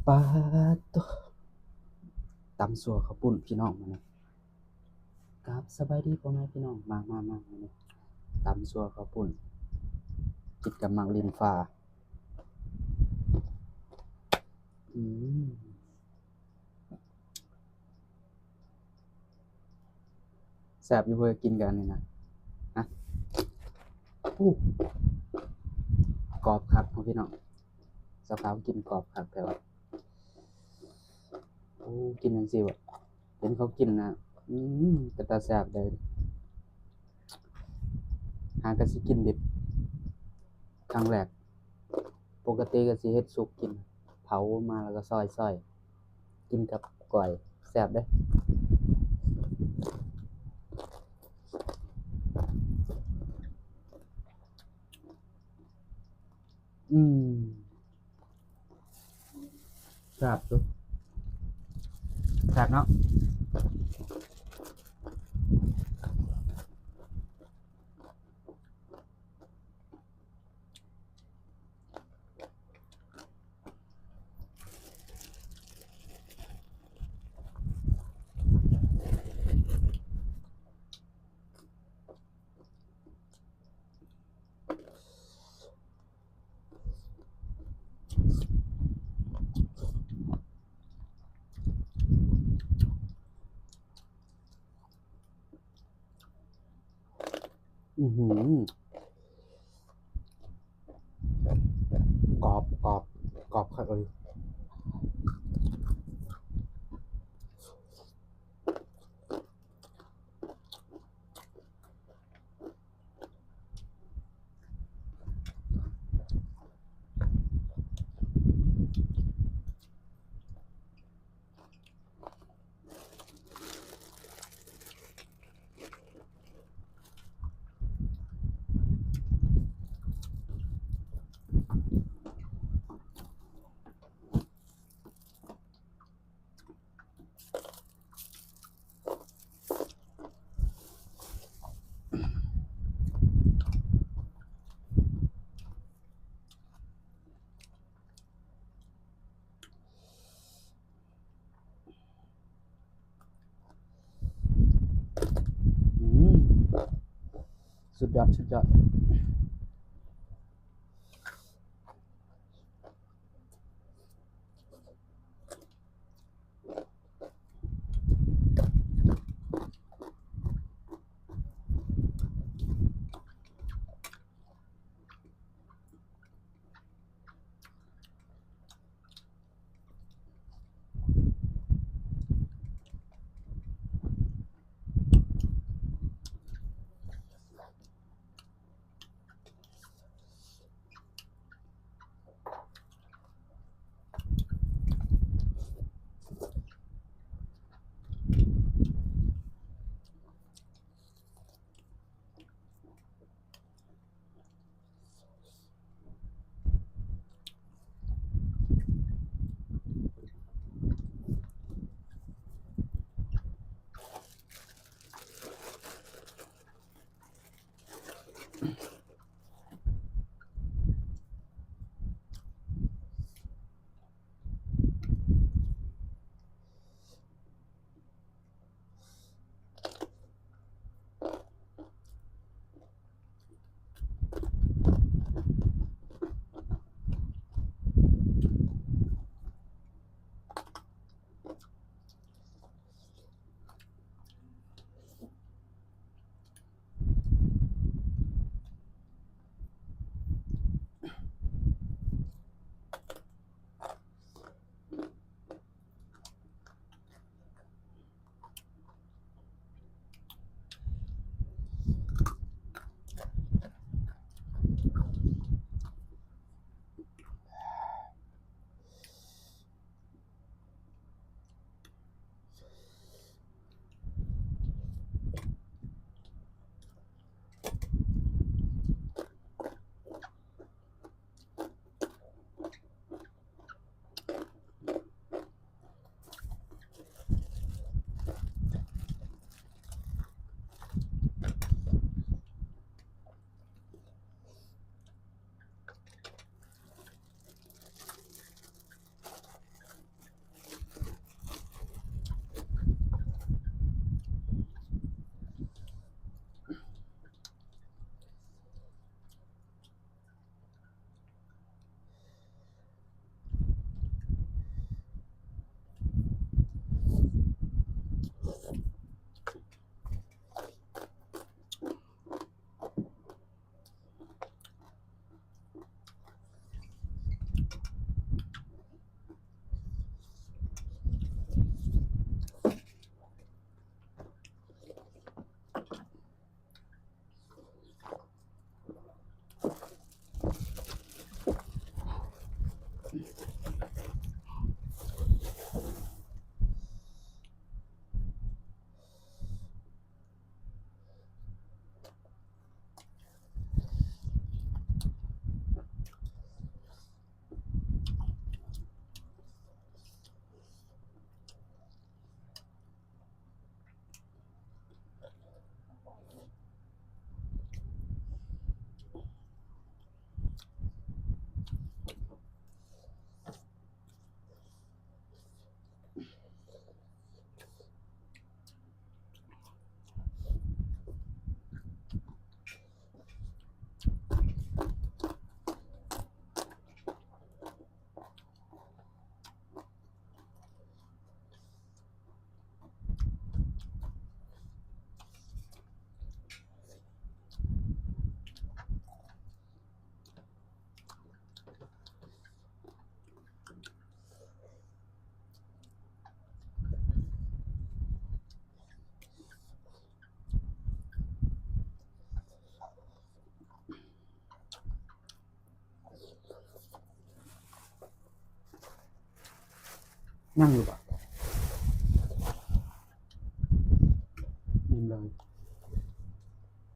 ປາດໂທ້ ຕຳຊົ່ວເຂົ້າປຸ້ນພີ່ນ້ອງ ມື້ນີ້ ກາບສະບາຍດີພໍ່ແມ່ພີ່ນ້ອງ ມາໆໆ ມື້ນີ້ຕຳຊົ່ວເຂົ້າປຸ້ນ ກິນກັບໝາກລິ້ນຟ້າ ອືມ. ແຊບຢູ່ເວີຍ ກິນກັບອັນນີ້ນະ ຮະ ອູ້ ກອບຄັກເນາະພີ່ນ້ອງ ສາວໆ ກິນກອບຄັກແທ້ວ່າ ໂອ້ ກິນຈັ່ງຊີ້ເວີຍ ເຫັນເຂົາກິນນະ ອືມ ເປັນຕາແຊບເດ້ ຫາກໍຊິກິນດິບຄັ້ງແລກ ປົກກະຕິກໍຊິເຮັດສຸກກິນ ເຜົາມາແລ້ວກໍຊອຍໆ ກິນກັບກ້ອຍ ແຊບເດ້ ອືມ ແຊບຢູ່ ແຊບເນາະ. ອືຫື ກອບ ກອບ ກອບຄັກເລີຍ. ອືມ ສຸດຍອດ ສຸດຍອດ. ອ ຍັງຢູ່ບໍ່? ນີ້ເລີຍ.